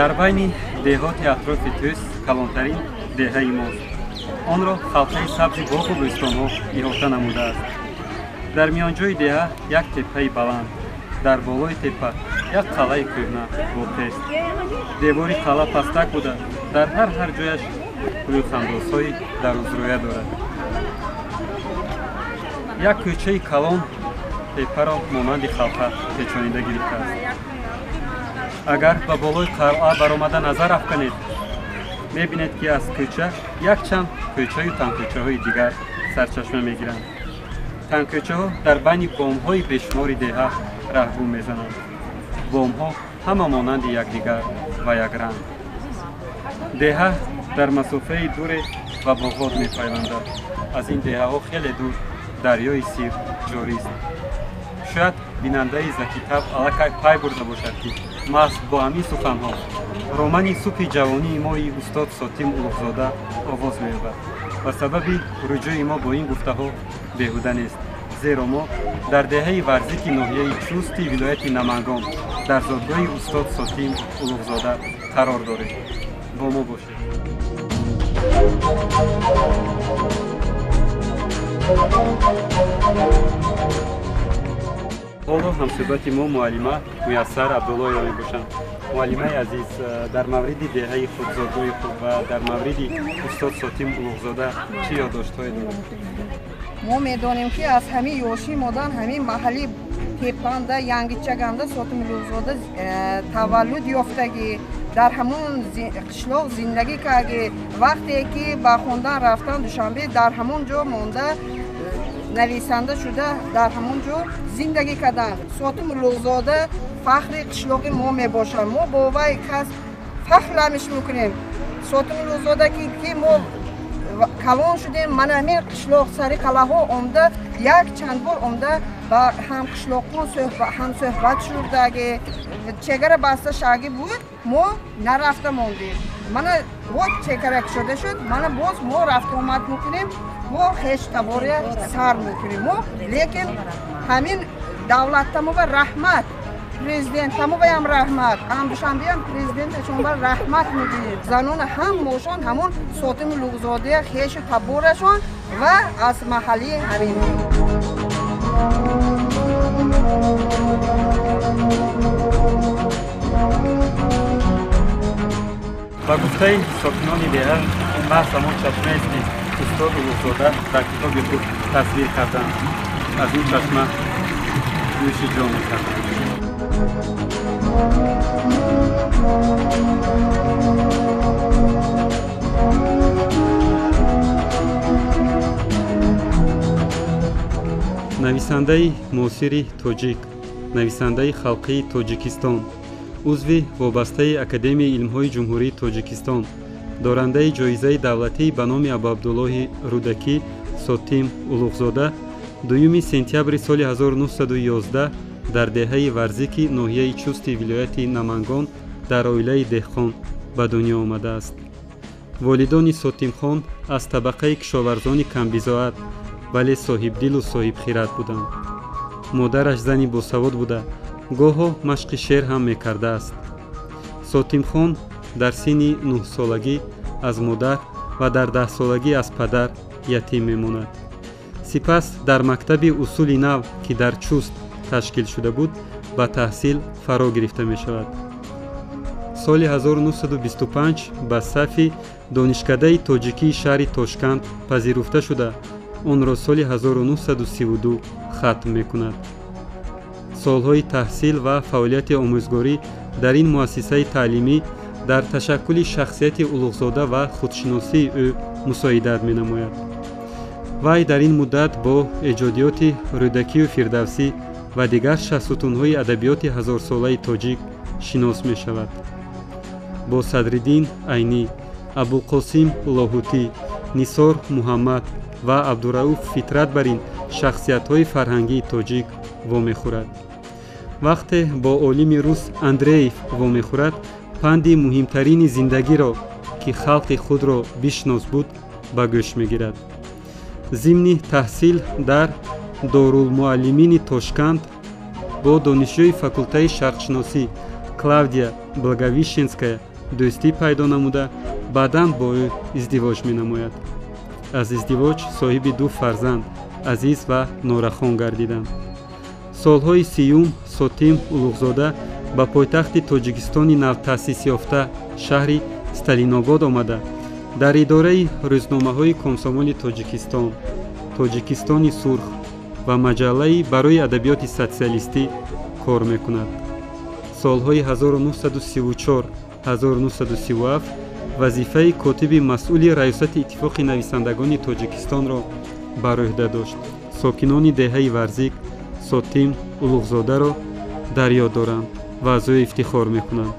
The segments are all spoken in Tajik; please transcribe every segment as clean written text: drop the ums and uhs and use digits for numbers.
Дар байни деҳоти атрофи Тӯс калонтарин деҳаи мост. Онро халқаи сабзи боғу бӯстонҳо иҳота намудааст. Дар миёнҷои деҳа як теппаи баланд, дар болои теппа як қалъаи кӯҳна воқест. Девори қалъа пастак буда, дар ҳар ҷояш рӯйхандозҳои дарозрӯя дорад. Як кӯчаи калон теппаро монанди халқа печонида гирифтааст. Агар ба болои қалъа баромада назар афканед, мебинед, ки аз кӯча якчанд кӯчаю тангкӯчаҳои дигар сарчашма мегиранд. Тангкӯчаҳо дар байни бомҳои бешумори деҳа раҳгум мезананд. Бомҳо ҳама монанди якдигар ва якранг. Деҳа дар масофаи дуре ба боғот мепайвандад. Аз ин деҳаҳо хеле дур дарёи Сир ҷорист. Шояд бинандаи закитаб аллакай пай бурда бошад, ки маҳз бо ҳамин суханҳо романи «Субҳи ҷавонии мои» устод Сотим Улуғзода оғоз меёбад ва сабаби руҷӯи мо бо ин гуфтаҳо беҳуда нест, зеро мо дар деҳаи Варзики ноҳияи Чусти вилояти Намангон дар зодгоҳи устод Сотим Улуғзода қарор дорем. Бо мо бошед. Ҳоло ҳамсӯҳбати мо муаллима Муяссар Абдуллоева мебошанд. Муаллимаи азиз, дар мавриди деҳаи худ, зодгоҳи худ ва дар мавриди устод Сотим Улуғзода чӣ ёддоштҳое доред? Мо медонем, ки аз ҳамин ёшӣ модан ҳамин маҳалли теппанда Янгичаганда Сотим Улуғзода таваллуд ёфтагӣ, дар ҳамон қишлоқ зиндагӣ кардагӣ. Вақте ки ба хондан рафтан Душанбе, дар ҳамон ҷо монда, нависанда шуда, дар ҳамон ҷо зиндагӣ карданд. Сотим Улуғзода фахри қишлоқи мо мебошад. Мо бо вай кас фахр ламиш мекунем. Сотим Улуғзода ки мо калон шудем, мана ҳамин қишлоқ сари қалъаҳо омда, як чанд бор омда ба ҳамқишлоқон ҳамсӯҳбат шудаги. Чегара баста шаги буд, мо нарафта мондем. Мана боз чегара кушода шуд, мана боз мо рафта омад мекунем, мо хештабория сар мекунем мо. Лекин ҳамин давлаттамова раҳмат, президентамоваям раҳмат, Душанбеам президенташонба раҳмат мегӯем. Занона ҳамошон ҳамон Сотим Улуғзодая хешу таборашон ва аз маҳаллии ҳамин. Ба гуфтаи сокинони деҳа, маҳз ҳамон чашмаест, ки устод Улуғзода дар китоби худ тасвир карданд. Аз ин чашма нӯши ҷон мекарданд. Нависандаи муосири тоҷик, нависандаи халқии Тоҷикистон, узви вобастаи Академияи илмҳои Ҷумҳурии Тоҷикистон, дорандаи ҷоизаи давлатӣ ба номи Абуабдуллоҳи Рӯдакӣ Сотим Улуғзода 2 сентябри соли 1911 дар деҳаи Варзики ноҳияи Чусти вилояти Намангон дар оилаи деҳқон ба дунё омадааст. Волидони Сотимхон аз табақаи кишоварзони камбизоат, вале соҳибдилу соҳибхират буданд. Модараш зани босавод буда, гоҳо машқи шеър ҳам мекардааст. Сотимхон дар синни 9-солагӣ аз модар ва дар 10-солагӣ аз падар ятим мемонад. Сипас дар мактаби усули нав, ки дар Чуст ташкил шуда буд, ба таҳсил фаро гирифта мешавад. Соли 1925 ба сафи Донишкадаи тоҷикии шаҳри Тошканд пазируфта шуда, онро соли 1932 хатм мекунад. Солҳои таҳсил ва фаъолияти омӯзгорӣ дар ин муассисаи таълимӣ дар ташаккули шахсияти Улуғзода ва худшиносии ӯ мусоидат менамояд. Вай дар ин муддат бо эҷодиёти Рӯдакию Фирдавсӣ ва дигар шахсутунҳои адабиёти ҳазорсолаи тоҷик шинос мешавад. Бо Садриддин Айнӣ, Абулқосим Лоҳутӣ, Нисор Муҳаммад ва Абдурауф Фитрат бар ин шахсиятҳои фарҳангии тоҷик вомехӯрад. Вақте бо олими рус Андреев вомехӯрад, панди муҳимтарини зиндагиро, ки халқи худро бишнос буд, ба гӯш мегирад. Зимни таҳсил дар Дорулмуаллимини Тошканд бо донишҷӯи факултаи шарқшиносӣ Клавдия Благовещенская дӯстӣ пайдо намуда, баъдан бо ӯ издивоҷ менамояд. Аз издивоҷ соҳиби ду фарзанд Азиз ва Норахон гардиданд. Солҳои 30-юм Сотим Улуғзода ба пойтахти Тоҷикистони навтаъсис ёфта шаҳри Сталинобод омада, дар идораи рӯзномаҳои Комсомоли Тоҷикистон, Тоҷикистони сурх ва маҷаллаи барои адабиёти социалистӣ кор мекунад. Солҳои 1934-1937 вазифаи котиби масъули раёсати Иттифоқи нависандагони Тоҷикистонро бар ӯҳда дошт. Сокинони деҳаи Варзик Сотим Улуғзодаро дар ёд доранд ва аз ӯ ифтихор мекунанд.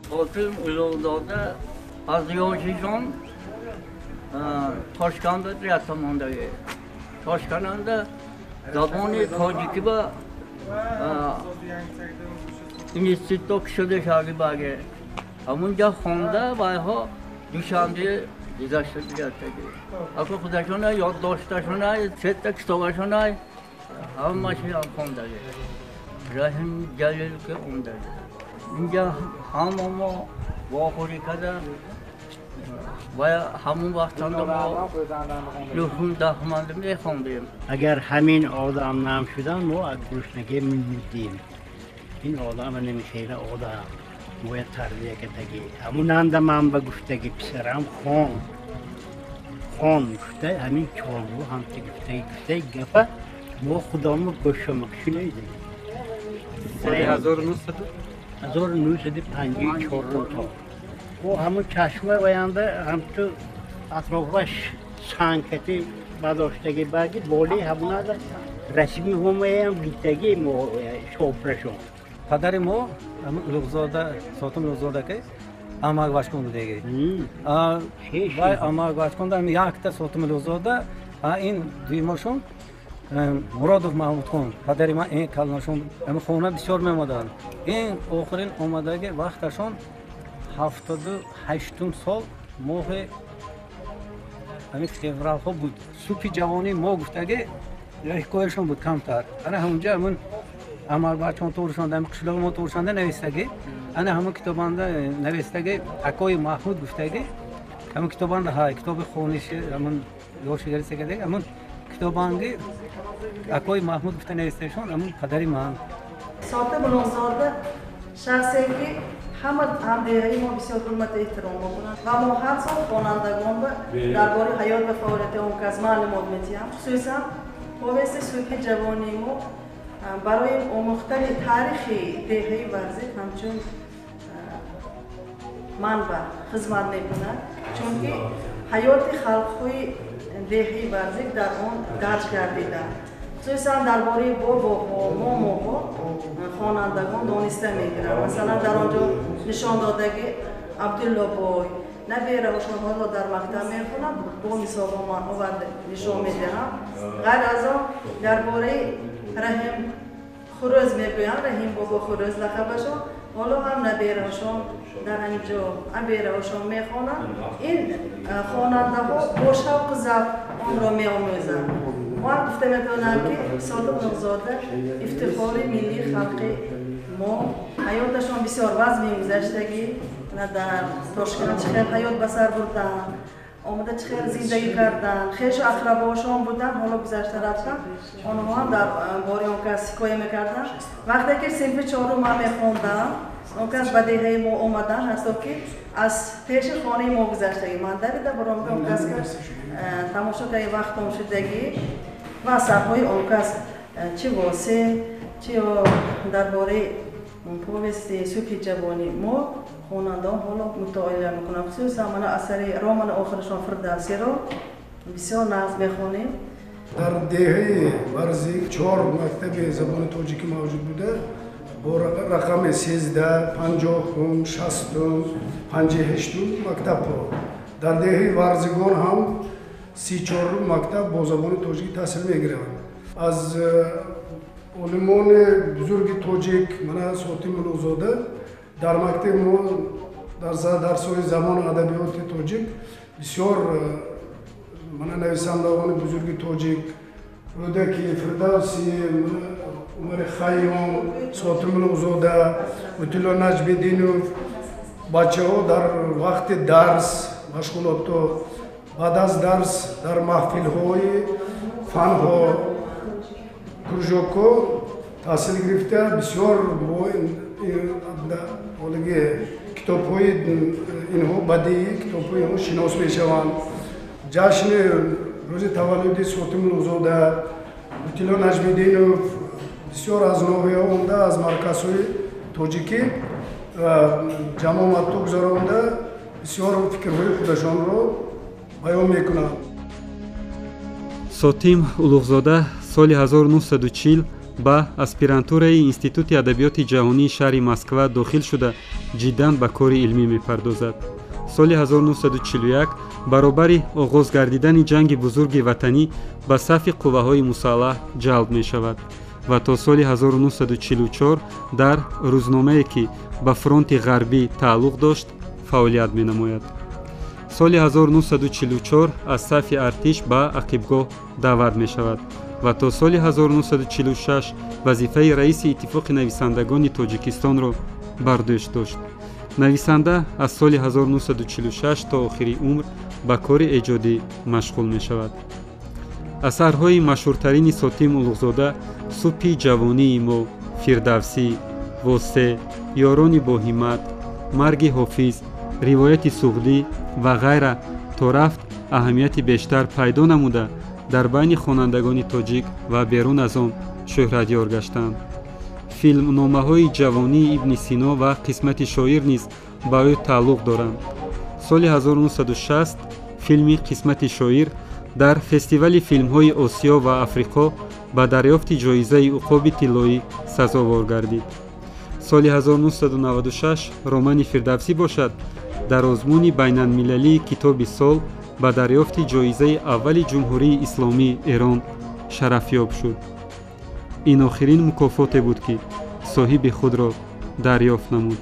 Сотим Улуғзода аз ёшишон Тошканда рафта мондаги. Тошканда забони тоҷикӣ ба институт кушода шаги баге. Ҳамунҷа хонда вайҳо Душанбе гузашта рафтаги. Ако худашона ёддошташона сета китобашона ҳамаашам хондаги. Раҳим Ҷалил ки омдаги. Инҷа ҳама мо вохӯрӣ карда ва ҳамон вақтанда мо нӯҳум даҳуманда мехондем. Агар ҳамин одам намшудан, мо аз гуруснагӣ мемурдем. Ин одам намехела одам бояд тарбия кардагӣ. Ҳамонанда ман ба гуфтагӣ писарам хон хон гуфта, ҳамин чорбу ҳамта гуфтагӣ гуфтаги гапа мо худомо гӯшамо шунидем. Соли 1954 то мо ҳамон чашма оянда ҳамту атрофаш сангкати бардоштагӣ барги боли ҳамонада расми ҳомаям гирифтагӣ мо шофрашон. Падари мо Улуғзода Сотим Улуғзода ки амакбачкон будаги. Вай амакбачконда якта Сотим Улуғзода, ин дуюмашон Муродов Маҳмудхон, падари ман ин калонашон ҳамин хона бисёр меомаданд. Ин охирин омадаги вақташон 78-ум сол моҳи ҳамин февралҳо буд. Субҳи ҷавонии мо гуфтаги ҳикояшон буд камтар. Ана ҳамунҷа ҳамун амалбачон торушонда, ҳамин қишлоқи мо торушонда навистаги. Ана ҳамун китобанда навистаги акои Маҳмуд гуфтаги. Ҳамун китобанда ҳа китоби хониши ҳамун ёшигаристаги ҳамун китобанги акои Маҳмуд гуфта навистаишон ҳамун падари ман. Сотим Улуғзода шахсе ки ҳама ҳамдеҳаи мо бисёр ҳурмату эҳтиром мекунанд ва мо ҳар сол хонандагонро дар бораи ҳаёт ва фаъолияти он кас маълумот медиҳам. Хусусан повести субҳи ҷавонии мо барои омӯхтани таърихи деҳаи Варзик ҳамчун манбаъ хизмат мекунад, чунки ҳаёти халқҳои деҳаи Варзик дар он дарҷ гардида. Хусусан дар бораи бобоҳо, момоҳо хонандагон дониста мегиранд. Масалан, дар он ҷо нишон додаги Абдуллобой, набераҳошон ҳоло дар мактаб мехонанд, бо мисолҳо ман оварда нишон медиҳам. Ғайр аз он дар бораи Раҳим Хурӯз мегӯянд, Раҳим бобо Хурӯз лақабашон, ҳоло ҳам набераҳошон дар ҳамин ҷо набераҳошон мехонанд. Ин хонандаҳо бо шавқу завқ онро меомӯзанд. Ман гуфта метавонам ки Сотим Улуғзода ифтихори миллии халқи мо, ҳаёташон бисёр вазмин гузаштагӣ, дар Тошканд чӣ хел ҳаёт ба сар бурданд, омада чӣ хел зиндагӣ карданд, хешу ақрабоашон буданд, ҳоло гузашта рафтанд, онҳо ҳам дар бораи он кас ҳикоя мекарданд. Вақте ки синфи чорум ман мехондам, он кас ба деҳаи мо омаданд, ҳатто ки аз пеши хонаи мо гузаштагӣ. Ман давида баромада он кас тамошо карда вақтом шудагӣ ва асарҳои он кас чӣ восеъ, чӣ дар бораи повести субҳи ҷавонӣ мо хонандаон ҳоло мутолиа мекунанд. Хусусан мана асари романи охирашон Фирдавсиро бисёр нағз мехонем. Дар деҳаи Варзик 4 мактаби забони тоҷикӣ мавҷуд буда, бо рақами 13, 50, 60, 58 мактабҳо. Дар деҳаи Варзигон ҳам 34 мактаб бо забони тоҷикӣ таҳсил мегиранд. Аз олимони бузурги тоҷик мана Сотим Улуғзода дар мактаби мо дар дарсҳои забону адабиёти тоҷик бисёр мана нависандагони бузурги тоҷик Рӯдакӣ, Фирдавсӣ, Умари Хайём, Сотим Улуғзода, Утило Наҷмиддинов. Бачаҳо дар вақти дарс машғулото, баъд аз дарс дар маҳфилҳои фанҳо, кружокҳо таҳсил гирифта, бисёр бо ҳолиги китобҳои инҳо, бадиӣ китобҳои инҳо шинос мешаванд. Ҷашни рӯзи таваллуди Сотим Улуғзода, Утило Наҷмиддинов бисёр аз ноҳия омда, аз марказҳои тоҷикӣ ҷамъомадҳо гузаронда, бисёр фикрҳои худашонро баён мекунанд. Сотим Улуғзода соли 1940 ба аспирантураи Институти адабиёти ҷаҳонии шаҳри Москва дохил шуда, ҷиддан ба кори илмӣ мепардозад. Соли 1941 баробари оғоз гардидани ҷанги бузурги ватанӣ ба сафи қувваҳои мусаллаҳ ҷалб мешавад ва то соли 1944 дар рӯзномае, ки ба фронти ғарбӣ тааллуқ дошт, фаъолият менамояд. Соли 1944 аз сафи артиш ба ақибгоҳ даъват мешавад ва то соли 1946 вазифаи раиси Иттифоқи нависандагони Тоҷикистонро бар дӯш дошт. Нависанда аз соли 1946 то охири умр ба кори эҷодӣ машғул мешавад. Асарҳои машҳуртарини Сотим Улуғзода «Субҳи ҷавонии мо», «Фирдавсӣ», «Восе», «Ёрони боҳиммат», «Марги ҳофиз», «Ривояти суғдӣ» ва ғайра то рафт аҳамияти бештар пайдо намуда, дар байни хонандагони тоҷик ва берун аз он шӯҳратёр гаштанд. Филмномаҳои «Ҷавонии Ибни Сино» ва «Қисмати шоир» низ ба ӯ тааллуқ доранд. Соли 1960 филми «Қисмати шоир» дар фестивали филмҳои Осиё ва Африқо ба дарёфти ҷоизаи уқоби тиллоӣ сазовор гардид. Соли 1996 романи «Фирдавсӣ» бошад, дар озмуни байналмилалии китоби сол ба дарёфти ҷоизаи аввали Ҷумҳурии Исломии Эрон шарафёб шуд. Ин охирин мукофоте буд, ки соҳиби худро дарёфт намуд.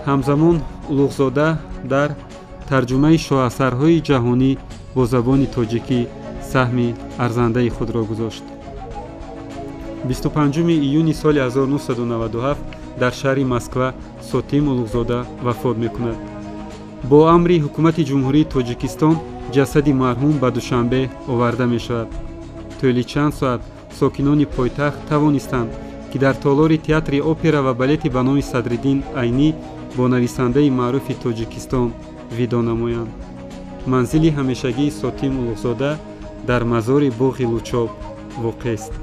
Ҳамзамон Улуғзода дар тарҷумаи шоҳасарҳои ҷаҳонӣ бо забони тоҷикӣ саҳми арзандаи худро гузошт. 25 июни соли 1997 дар шаҳри Москва Сотим Улуғзода вафот мекунад. Бо амри ҳукумати Ҷумҳурии Тоҷикистон ҷасади марҳум ба Душанбе оварда мешавад. Тӯли чанд соат сокинони пойтахт тавонистанд, ки дар толори театри опера ва балети ба номи Садриддин Айнӣ бо нависандаи маъруфи Тоҷикистон видо намоянд. Манзили ҳамешагии Сотим Улуғзода дар мазори боғи Лучоб воқеъст.